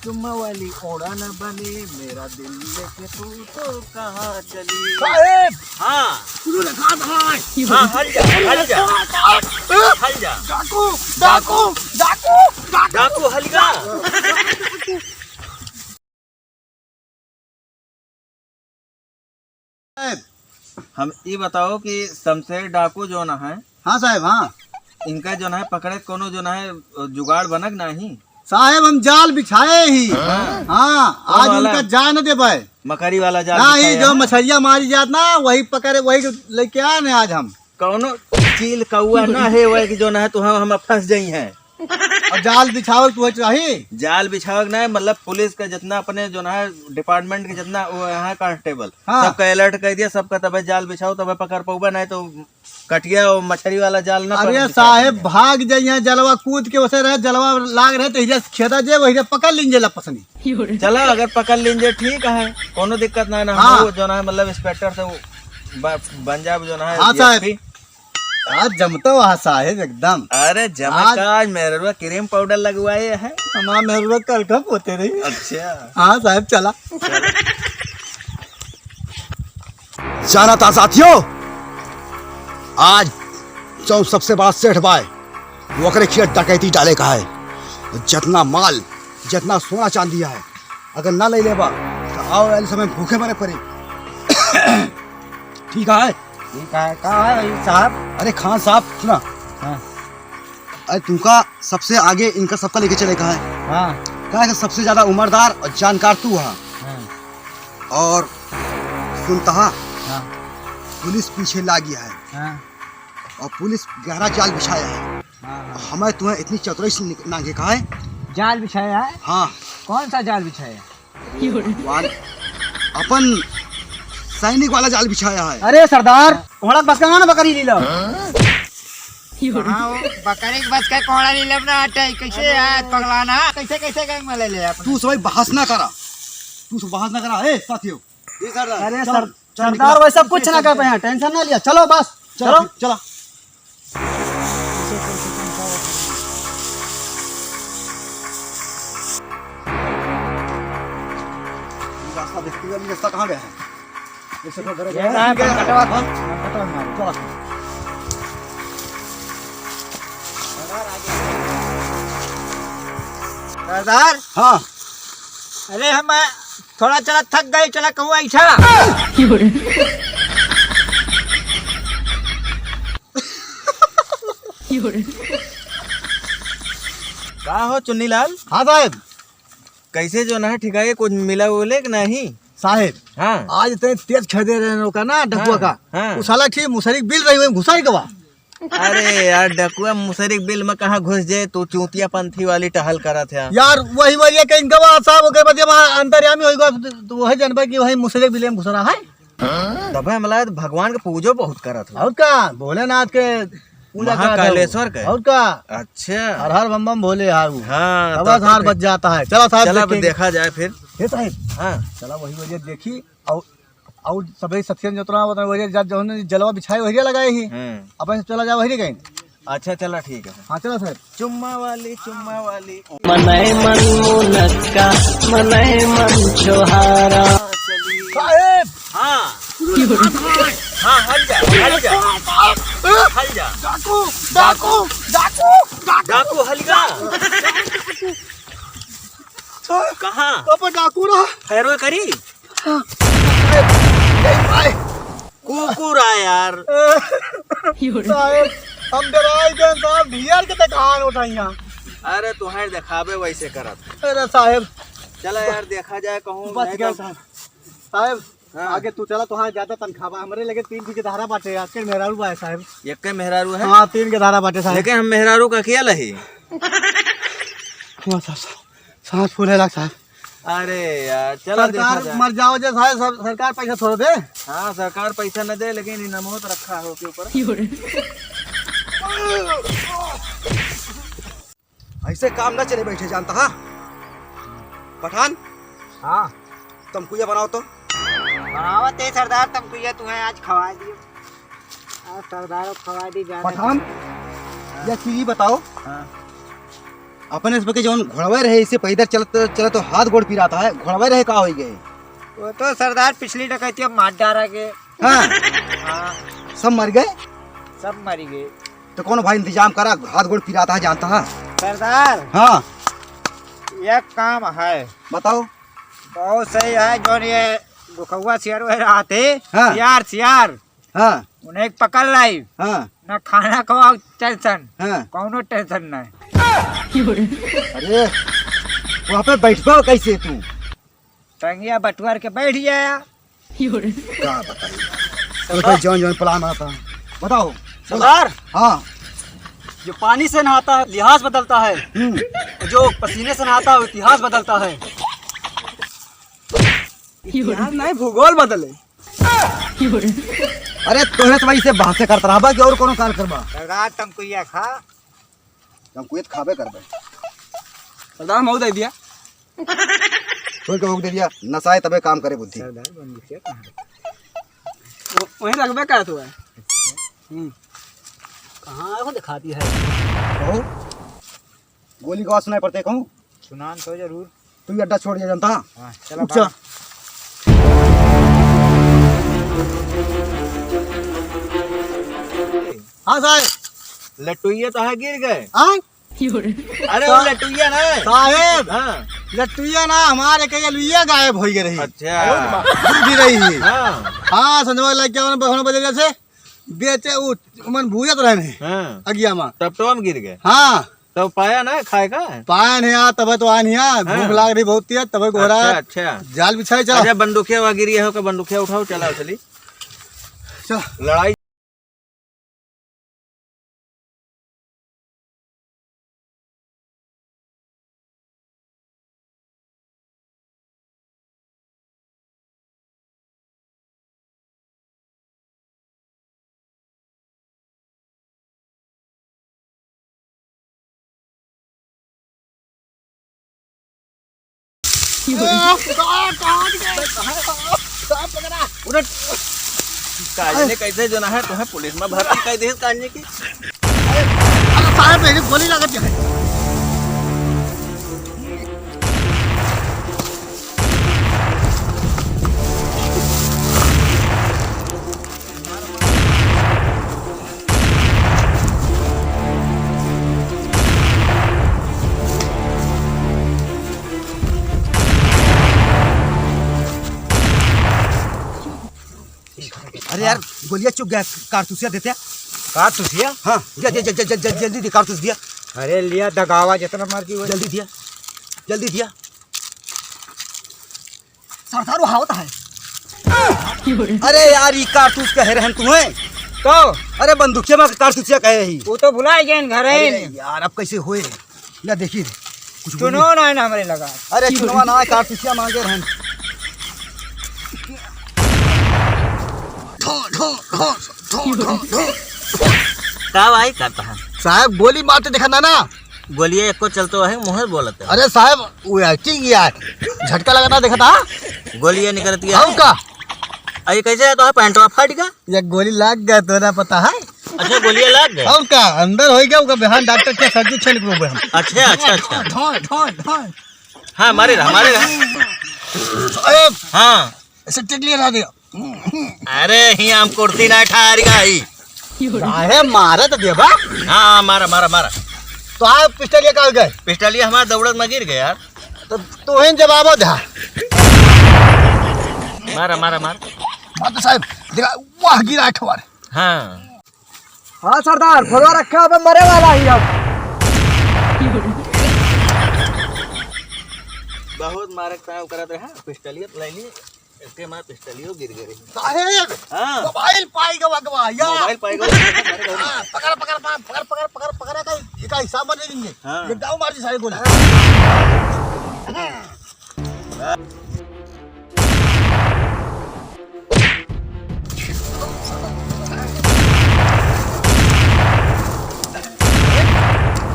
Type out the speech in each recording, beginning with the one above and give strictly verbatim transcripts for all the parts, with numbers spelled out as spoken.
चुम्मा वाली ओड़ा न बने, मेरा दिल लेके तू तो कहाँ चली? साहेब! हाँ। सुनो ना, कहाँ था? हाँ, हट जा, हट जा। हट जा। डाकू, डाकू, डाकू, डाकू। डाकू, हट जा। साहेब। हम ई बताओ कि शमशेर डाकू जौन है, हाँ साहेब, हाँ। इनका जौन है पकड़े कोनो जौन है जुगाड़ बनक नाही? साहेब, हम जाल बिछाए ही। हाँ। हाँ, कौन आज वाला? उनका जाए न देबे। मकरी वाला जाल नहीं, बिछाए जो हैं? मछरिया मारी जात ना, वही पकड़े, वही लेके आए न आज हम। कौनो चील कौआ ना है, वही कि जौन है तो हम, हम फंस जाई हैं। और जाल बिछावक तू चाही? जाल बिछावक ना है, मतलब पुलिस का जितना अपने जौन है department के जितना वो यहाँ constable, हाँ। सबका alert कर दिया, सबका तबे जाल बिछाओ, तबे पकड़ पउबा, नहीं तो कटिया और मछरी वाला जाल ना अरे पकड़ साहेब, पाएंगे। भाग जाइए, जलवा कूद के उसे रहे, जलवा लाग रहे तो हिरिया खेदा जे, वही पकड़ लीन जे लपसनी। चला, अगर पकड़ लीन जे ठीक है, कोनो दिक्कत ना है ना, हाँ। हम वो जौन है मतलब inspector से वो ब-, बन जाब जौन है हाँ साहेब। D S P। आज जमता हुआ साहेब एकदम। अरे जमा आज का, आज मेहरुआ cream powder लगवाए है। हमारा मेहरुआ कल का पोते रही। अच्छा। हाँ साहेब, चला। जाना था साथियों, आज जो सबसे बड़ा सेठ बाय, वो ओकरे खेत डकैती डाले का है। जितना माल, जितना सोना चांदी है, अगर ना ले लेबा, तो आवे वाले समय भूखे मरे पड़े। ठीक है? ठीक है, का है भाई साहब? अरे खान साहब, सुना। हाँ। अरे तुमका सबसे आगे इनका सबका लेके चले का है। हाँ। का है कि सबसे ज्यादा उम्रदार और जानकार तू है। हाँ। और सुनता है, हाँ। पुलिस पीछे लागी है। हाँ। और पुलिस गहरा जाल बिछाया है। हाँ, हाँ। हमें तुम्हें इतनी चतुराई से निक-, नांगे का है। जाल बिछाया है? हाँ। कौन सा जाल बिछाया है? वाल-, अपन सैनिक वाला जाल बिछाया है। अरे सरदार, कोहड़ा बस का ना बकरी लीला। हाँ, वो बकरी के बस का कोहड़ा लीला ना हटे, कैसे अरे। यार पगलाना? कैसे, कैसे गैंग में ले ले अपन? तू सब बहस ना करा, तू सब बहस ना करा। ए साथियों, जी सरदार। अरे चलो, सर, चलो, सरदार निकलो। वैसा कुछ ना कर पाए, tension ना लिया। चलो बस, चलो, चलो। चलो। रास्ता देखते हुए, रास्ता कहाँ गया है? ये सब घर ये गया। कहाँ पे कटवा? हाँ? कटवा मारो। चलो। सरदार। हाँ। अरे हम थोड़ा चला थक गए, चला कहूँ ऐसा। का हो चुन्नीलाल? हाँ साहेब। कैसे जौन है ठिकाए कुछ मिला बोले कि नहीं? साहेब, हाँ। आज इतने तेज खेदे रहे ओका ना, डकुआ हाँ, का। हाँ। उ साला ठीक मुसरी बिल रही, वही घुसाई गवा। अरे यार, डकुआ मुसरी बिल में कहाँ घुस जाए, तू चूतिया पंथी वाली टहल करत है। यार, वही, वही कहीं गवा साहब, ओके बदे वहाँ अंतर्यामी होई गवा, तो वही जनबा कि वही मुसरी बिल में घुस रहा है। तबे हमला भगवान के पूजो बहुत करत हो। और का, भोलेनाथ के पूजा करत हो। महाकालेश्वर के? और का? अच्छा। हर हर बम बम भोले हाउ। हाँ, तब तब तो हार फिर बच जाता है। चला साहब, चला, अब देखेंगे। देखा जाए फिर। हे साहेब। हाँ। चला वही वजह देखी, और, और सबही सखियन जोतना, उतना वही जा, जौन जलवा बिछाए वही लगाए ही। हम्म। अपन चला जा वही गए। अच्छा, चला, ठीक है। हाँ, चला साहेब। चुम्मा वाली, चुम्मा वाली। मनई मन मुनक्का, मनई मन छोहारा। साहेब! हाँ। हाँ, हल जा, हल जा। हल जा। डाकू, डाकू, डाकू, डाकू। डाकू, हल जा। कहाँ? पापा डाकू रहा। फैरो करी? कुकुर आ यार। साहेब, हम डराई गए साहब, ढियार के तकान उठाइया। अरे तुहार देखावे वैसे करत। अरे साहेब। चला यार, देखा जाए कहूँ बच नहीं गया तो साहब। साहेब, हाँ। आगे तू चला, तुहार ज्यादा तनख्वाह बा। हमरे लगे तीन ठे के धारा बाटे, आके मेहरारू बा साहेब। एक के मेहरारू है? हाँ, तीन के धारा बाटे साहेब। लेकिन हम मेहरारू का किया लही? हाँ साहब, साहब। सांस फूले लाग साहब। अरे यार, चला देखा सरकार जाए। मर जाओ जे साहब, सर-, सरकार पैसा थोड़ा दे। हाँ, सरकार पैसा न दे, लेकिन इनामो तो रखा हो के ऊपर। ऐसे काम ना चले बैठे, जानता हा? पठान? हाँ। तमकुइया बनाओ तो। बनावत है सरदार, तमकुइया तुम्हें आज खवा दियो। आज सरदारों खवा दी जाने। पठान, हाँ। या चीज बताओ। हाँ। अपने सब के जौन घोड़वे रहे, इसे पैदल चलत चलत तो हाथ गोड़ पिरात है, घोड़वे रहे का होइ गए? वो तो सरदार पिछली डकैती में मार डारा के। हाँ। हाँ। सब मर गए? सब मर गए। तो कौन भाई इंतजाम करा, हाथ गोड़ पिरात है, जानता है। सरदार। हाँ। एक काम है। बताओ। बहुत सही है, जौन ये गुखौआ सियार वह रहते, हाँ। सियार, सियार। हाँ। उन्हें एक पकड़ लाई। हाँ। ना खाना को tension, हाँ। कौनो tension नहीं। अरे, वहाँ पे बैठबा कैसे तू? टंगिया बटुआर के बैठ जाया। का बताई? चलो भाई, जौन जौन plan आता है। बताओ। सरदार। हाँ। जो पानी से नहाता है, लिहाज बदलता है। हम्म। जो पसीने से नहाता है, इतिहास बदलता है। इतिहास नहीं, भूगोल बदले। अरे तोहे तो भाई से बहसे करत रहबा कि और कोनो काल करबा? सरदार तमकुइया खा। तमकुइया तो खाबे करबे। सरदार मऊ दे दिया। कोई के दे दिया, नसाए तबे काम करे बुद्धि। सरदार बंदूकिया कहाँ है? वो-, वहीं रखबे का तू है? हम्म। कहाँ है वो दिखाती है? कहो। गोली का आवाज सुनाई पड़ते कहूँ? सुनान तो जरूर। तू ये अड्डा छोड़ दिया जनता। हाँ, चला उठ जा। बाहर। हाँ साहेब। लटुइया तो है गिर गए। हाँ? अरे वो सा-, लटुइया ना। साहेब। हाँ। लटुइया ना, हमारे कई लुइया गायब होइ गए रही। अच्छा। दूध भी रही है। हाँ। हाँ, संजवा लग गया, उन्हें बहन बदल से। बेचे उ, उमन भूजत रहन है। हाँ। अगिया मा। तब तो हम गिर गए। हाँ। तब पाया ना खाए का? पाया नहीं यार, तबे तो आन यार, हाँ। भूख लाग रही बहुत यार, तबे गोहरा अच्छा, अच्छा। जाल बिछाए चला। अच्छा, बंदूकिया वहाँ गिरी है, ओकर बंदूकिया उठाओ, चला चली। चल। लड़ाई। उन्हें काजने कैसे जो ना है, तुम्हें पुलिस में भर्ती कर दे काजने की। अरे, अरे साहब, मेरी गोली लग गई है। अरे यार, गोलियां चुक गया, कारतूसिया देते हैं। कारतूसिया? हाँ, दे, दे, दे, दे, दे, जल्दी दे, कारतूस दिया। अरे लिया दगावा, जितना मर्जी हो। जल्दी दिया, जल्दी दिया। सरदार, वो हावत है। अरे यार, ई कारतूस कहे रहन तुम्हें? तो? अरे बंदूकिया में कारतूसिया कहे ही। वो तो भुला गए घर अरे है। यार, अब कैसे होए? या देखी, कुछ चुनो बोली। ना, ना हमरे लगा। अरे चुनवा ना, कारतूसिया मांगे रहन। ढो, ढो, ढो, ढो, ढो, ढो। का भाई करता है? साहब, गोली मारते देखा ना, ना। गोलियां एको चलतो है, मुँह बोलत है। अरे साहब, वो acting किया है। झटका लगाता देखा था। गोलियां निकलती है। हम का? अरे कैसे है तो है, पैंटवा फाट गया? ये गोली लाग गया तो ना पता है। अच्छा, गोलियां लाग गए? हम का? अंदर हो गया, ओकर बिहान डॉक्टर के सर्दी छेल के रोबे हम। अच्छा, अच्छा, अच्छा। ढोय, ढोय, ढोय। हाँ, मारे रहा, मारे रहा। अरे। हाँ। ऐसे टिक लिया रह गया। अरे, ही हम कुर्सी ना ठार गई। काहे मारे तो देबा? हाँ, मारा, मारा, मारा। तो आप पिस्टल ये कहाँ गए? पिस्टल ये हमारा दौड़त में गिर गया यार। तो तू ही जवाब दे। मारा, मारा, मारा। मार तो साहब, देखा, वाह, गिरा एक बार। हाँ। हाँ सरदार, फोड़वा रखा, अबे मरे वाला ही अब। बहुत मारक ताव करत रहा, पिस्टलिया तो ले ली। इसके मार पिस्टलियो गिर गए। साहेब, हाँ। मोबाइल पाई गवा गवा, या। मोबाइल पाई गवा, मारे गवा। हाँ, पकड़, पकड़, पकड़, पकड़, पकड़, पकड़, पकड़, का, ये का हिसाब मत लेंगे। हाँ। ये दाव मार दी सारे गोली।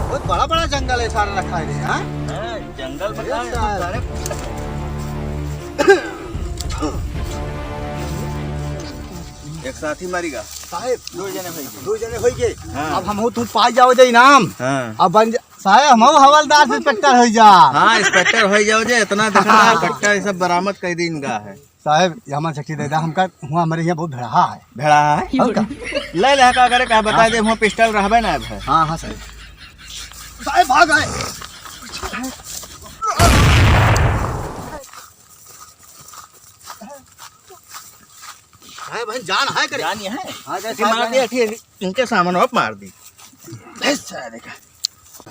बहुत बड़ा बड़ा जंगल है सारा रखा है रे, हाँ? हाँ, जंगल में अरे कहाँ है साहब। सारे? एक साथी मरी गा। साहेब, दो जने होई गए। दो जने होई गए। हाँ। अब हम हो तू पाई जाओ जे इनाम। हाँ। अब बन जा, साहेब, हमहू हवलदार से इंस्पेक्टर होइ जा। हाँ, इंस्पेक्टर होइ जाओ जे, इतना देखा हाँ। कट्टा ये सब बरामद कर दीन गा है। साहेब, ये हमार चक्की दे दा, हमका हुआ हमरे यहाँ बहुत भेड़ाहा है। भेड़ाहा है? और का? ले ले, का करे, का बता हाँ। दे, हुआ पिस्टल रहबे ना है। हाँ, हाँ, साहेब। साहेब, भाग आए। साहेब, भाई, जान है करे? जान ही है। हाँ, जान ठीक है, मार साहेब। दिया, ठीक है, इनके सामान आप मार दी। बस, साहेब, देखा।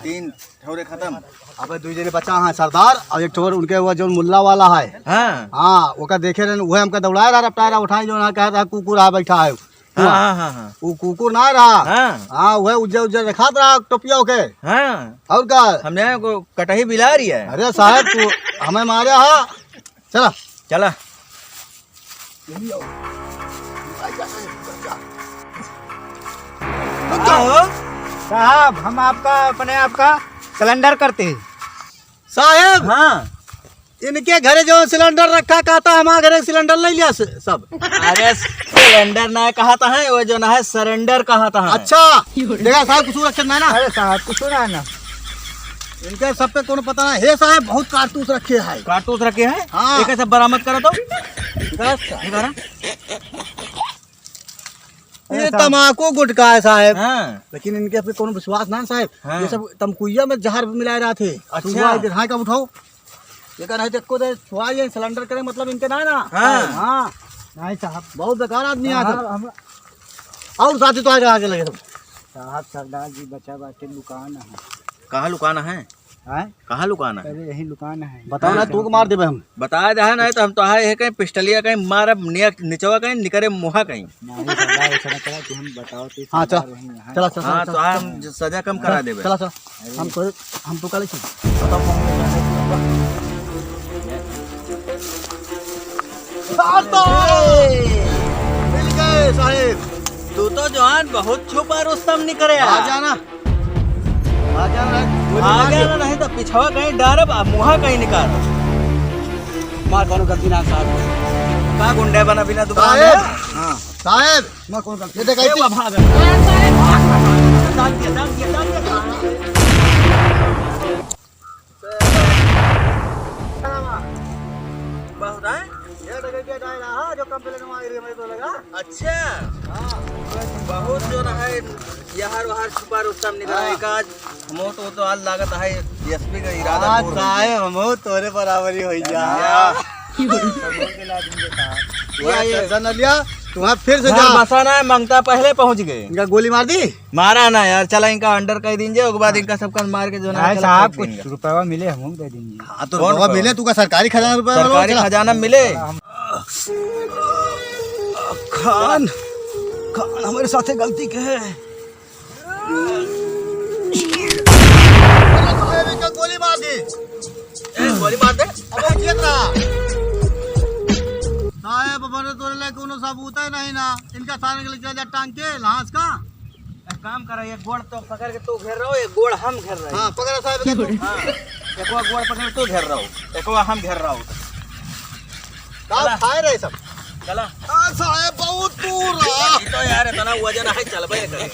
तीन ठौरे खतम। अबे दुई जने बचा है सरदार, और एक ठौर उनके वो जो मुल्ला वाला है। हाँ। हाँ, ओका देखे रहे, वह हमका दौड़ाए रहा, रपटाए रहा, उठाए जो ना कहा था, कुकुर आ बैठा है। हाँ, हाँ, हाँ, हाँ। वो कुकुर ना रहा। हाँ। हाँ, वह उज्जर उज्जर दिखात रहा टोपिया के। हाँ। और का? हमने को कटही बिला रही है। अरे साहेब, तू हमें मारे हा। चला। चला। यही आओ। आओ। साहब, हम आपका, अपने आप का सिलेंडर करते हैं। साहेब, हाँ। इनके घरे जो सिलेंडर रखा, कहता हमारे घरे सिलेंडर ले लिया से-, सब। अरे, सिलेंडर ना कहता है, वो जो ना है, सरेंडर कहता है। अच्छा, देखा साहब, कुछ रखे ना, ना। अरे साहब, कुछ ना, ना। इनके सब पे कोनो पता ना। हे साहेब, बहुत कारतूस रखे हैं। कारतूस रखे हैं? हाँ। एक सब बरामद करा तो। निकाल, निकाल। ये अरे साहब। तमाकू गुटखा है साहेब। हाँ। लेकिन इनके पे कोनो विश्वास ना है साहेब। हाँ। ये सब तमकुइया में जहर मिलाए रहा थे। अच्छा। सुबह इधर हाँ कब उठाओ? ये कह रहे थे, को दे छुआ ये सिलेंडर करे, मतलब इनके ना ना। हाँ। हाँ। नहीं साहब। बहुत बेकार आदमी है हाँ, साहब। हम और साथी तो आगे, आगे लगे सब। साहब, सरदार जी बचा बाटे, लुकाना है। कहाँ लुकाना है? हैं? कहाँ लुकाना है? अरे, यहीं लुकाना है। बताओ ना, हाँ। तू को मार देबे हम। बता दे है ना, तो हम तो आए है कहीं पिस्टलिया कहीं मारब, निया-, निचवा कहीं निकरे मुहा कहीं। नहीं, सरदार, ऐसा ना करा, तू हम बताओ, तो हाँ, चल। सरदार वहीं यहाँ। चला, चला, हाँ, चला, तो चला। हम ज-, सजा कम करा देबे। चला, चला। अरे। हम तो, हम तो कल ही बताओ, कौन है? सार तो! ए! मिल गए, साहेब। तू तो जवान बहुत छुपा रुस्तम निकरे आ यार। जाना। आ जाना, गोली आ मार जाना, दे। नहीं तो पिछवा कहीं डारब, आ मुहा कहीं निकाल। मार, कोनो गलती ना, साहब। का गुंडे बना बिना दुकान साहेब। है? हाँ। साहेब, मार, कोनो गलती। ये देखा ए, इतनी बाबा, आ गया। डाल दिया, डाल दिया, डाल दिया। बहुत है? ये डकैतिया डायरा है, जो कंप्लेन वहाँ एरिया में तो लगा। अच्छा। हाँ। बहुत जो ना है, यहर वहर छुपा रुस्तम निकला है हाँ। का आज। हमो तो, तो आज लागत है, एसपी का इरादा आज पूर्ण हो गया। साहेब, हमो तोरे बराबरी होई जा। या। या, ये। टेंशन न लिया, तुम्हारा फिर से घर जा। बसाना है, मंगता पहले पहुंच गए। इनका गोली मार दी? मारा ना यार, चला इनका अंडर कर दीजिए, ओके बाद हाँ। इनका सबका मार के जो ना भाई चला साहब, फेंक कुछ देंगे। रुपया मिले, हम दे देंगे। हाँ, तो कौन रुपया रुपया? मिले, तू का सरकारी खजाना रुपया कौन वाला, रोज चला। खजाना मिले? खान, खान हमारे साथे गलती के है। अरे साहेब, इनका गोली मार दे। ए, गोली मार दे। अबे जियत रहा। साहेब, अपने तोरे लायक कोनो सबूत है नहीं ना। इनका सारे के लिए चला जा टांग के, लाश का। एक काम करा, एक गोड़ तो पकड़ के तू घेर रहो, एक गोड़ हम घेर रहे। हाँ, पकड़ा साहेब, एक गोड़। हाँ, एक गोड़ पकड़ तू घेर रहो, एक हम घेर रहो। का चला। खाए रहे सब? चला। आ, साहेब, बहुत दूर रहा। ये तो यार, इतना वजन है, चलबे करे।